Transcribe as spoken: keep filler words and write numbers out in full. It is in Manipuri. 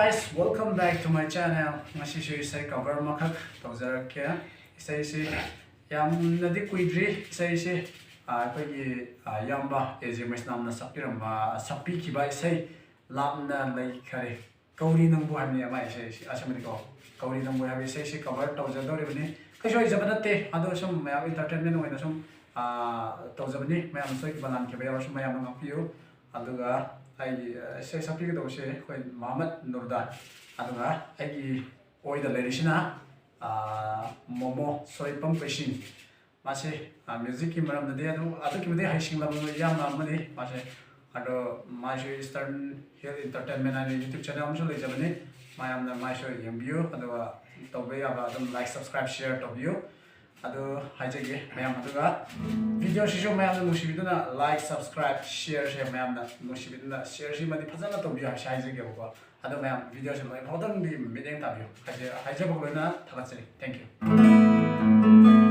Guys, welcome back to my channel. ꯉꯁꯤꯁꯨ ꯏꯁꯩ cover ꯑꯃꯈꯛ ꯇꯧꯖꯔꯛꯀꯦ꯫ ꯏꯁꯩꯁꯤ ꯌꯥꯝꯅꯗꯤ ꯀꯨꯏꯗ꯭ꯔꯤ꯫ ꯏꯁꯩꯁꯤ, ꯑ, ꯑꯩꯈꯣꯏꯒꯤ, ꯑ, ꯏꯌꯥꯝꯕ ꯑꯦ ꯖꯦ ꯃꯩꯁꯅꯥꯝꯅ ꯁꯛꯄꯤꯔꯝꯕ, ꯁꯛꯄꯤꯈꯤꯕ ꯏꯁꯩ ꯂꯥꯞꯅ ꯂꯩꯈꯔꯦ꯫ ꯀꯧꯔꯤ ꯅꯪꯕꯨ ꯍꯥꯏꯕꯅꯤ ꯑꯃ ꯏꯁꯩꯁꯤ, ꯑꯁꯦꯡꯕꯗꯤꯀꯣ꯫ ꯀꯧꯔꯤ ꯅꯪꯕꯨ ꯍꯥꯏꯕ ꯏꯁꯩꯁꯤ cover ꯇꯧꯖꯗꯧꯔꯤꯕꯅꯤ꯫ ꯀꯩꯁꯨ ꯍꯩꯖꯕ ꯅꯠꯇꯦ, ꯑꯗꯣ ꯁꯨꯝ ꯃꯌꯥꯝ entertainment ꯑꯣꯏꯅ ꯁꯨꯝ, ꯑ, ꯇꯧꯖꯕꯅꯤ꯫ ꯃꯌꯥꯝ ꯁꯣꯏꯈꯤꯕ ꯂꯥꯟꯈꯤꯕ ꯌꯥꯎꯔꯁꯨ ꯃꯌꯥꯝꯅ ꯉꯥꯛꯄꯤꯌꯨ꯫ ꯑꯗꯨꯒ ꯑꯩꯒꯤ, ꯑ, ꯏꯁꯩ ꯁꯛꯄꯤꯒꯗꯧꯕꯁꯦ ꯑꯩꯈꯣꯏ ꯃꯣꯍꯥꯃꯗ ꯅꯨꯔꯗꯥꯟ꯫ ꯑꯗꯨꯒ ꯑꯩꯒꯤ ꯑꯣꯏꯗ ꯂꯩꯔꯤꯁꯤꯅ, ꯑ, ꯃꯣꯃꯣ ꯁꯣꯏꯄꯝ ꯀꯩꯁꯤꯡ꯫ ꯃꯥꯁꯦ, ꯑ, musicꯀꯤ ꯃꯔꯝꯗꯗꯤ ꯑꯗꯨꯝ ꯑꯗꯨꯛꯀꯤ ꯃꯇꯤꯛ ꯍꯩꯁꯤꯡꯂꯕ ꯏꯌꯥꯝꯕ ꯑꯃꯅꯤ ꯃꯥꯁꯦ꯫ ꯑꯗꯣ ꯃꯥꯁꯨ Eastern Hill Entertainment ꯍꯥꯏꯅ YouTube channel ꯑꯃꯁꯨ ꯂꯩꯖꯕꯅꯤ꯫ ꯃꯌꯥꯝꯅ ꯃꯥꯁꯨ ꯌꯦꯡꯕꯤꯌꯨ, ꯑꯗꯨꯒ ꯇꯧꯕ ꯌꯥꯕ ꯑꯗꯨꯝ like, subscribe, share ꯇꯧꯕꯤꯌꯨ꯫ ꯑꯗꯨ ꯍꯥꯏꯖꯒꯦ ꯃꯌꯥꯝ꯫ ꯑꯗꯨꯒ videoꯁꯤꯁꯨ ꯃꯌꯥꯝꯅ ꯅꯨꯡꯁꯤꯕꯤꯗꯨꯅ like, subscribe, shareꯁꯦ ꯃꯌꯥꯝꯅ ꯅꯨꯡꯁꯤꯕꯤꯗꯨꯅ shareꯁꯤꯃꯗꯤ ꯐꯖꯅ ꯇꯧꯕꯤꯌꯨ ꯍꯥꯏꯕꯁꯤ ꯍꯥꯏꯖꯒꯦꯕꯀꯣ꯫ ꯑꯗꯣ ꯃꯌꯥꯝ videoꯁꯤ ꯂꯣꯏꯐꯥꯎꯗꯪꯗꯤ ꯃꯤꯠꯌꯦꯡ ꯇꯥꯕꯤꯌꯨ ꯍꯥꯏꯖ-, ꯍꯥꯏꯖꯕꯒ ꯂꯣꯏꯅ ꯊꯥꯒꯠꯆꯔꯤ꯫ Thank you꯫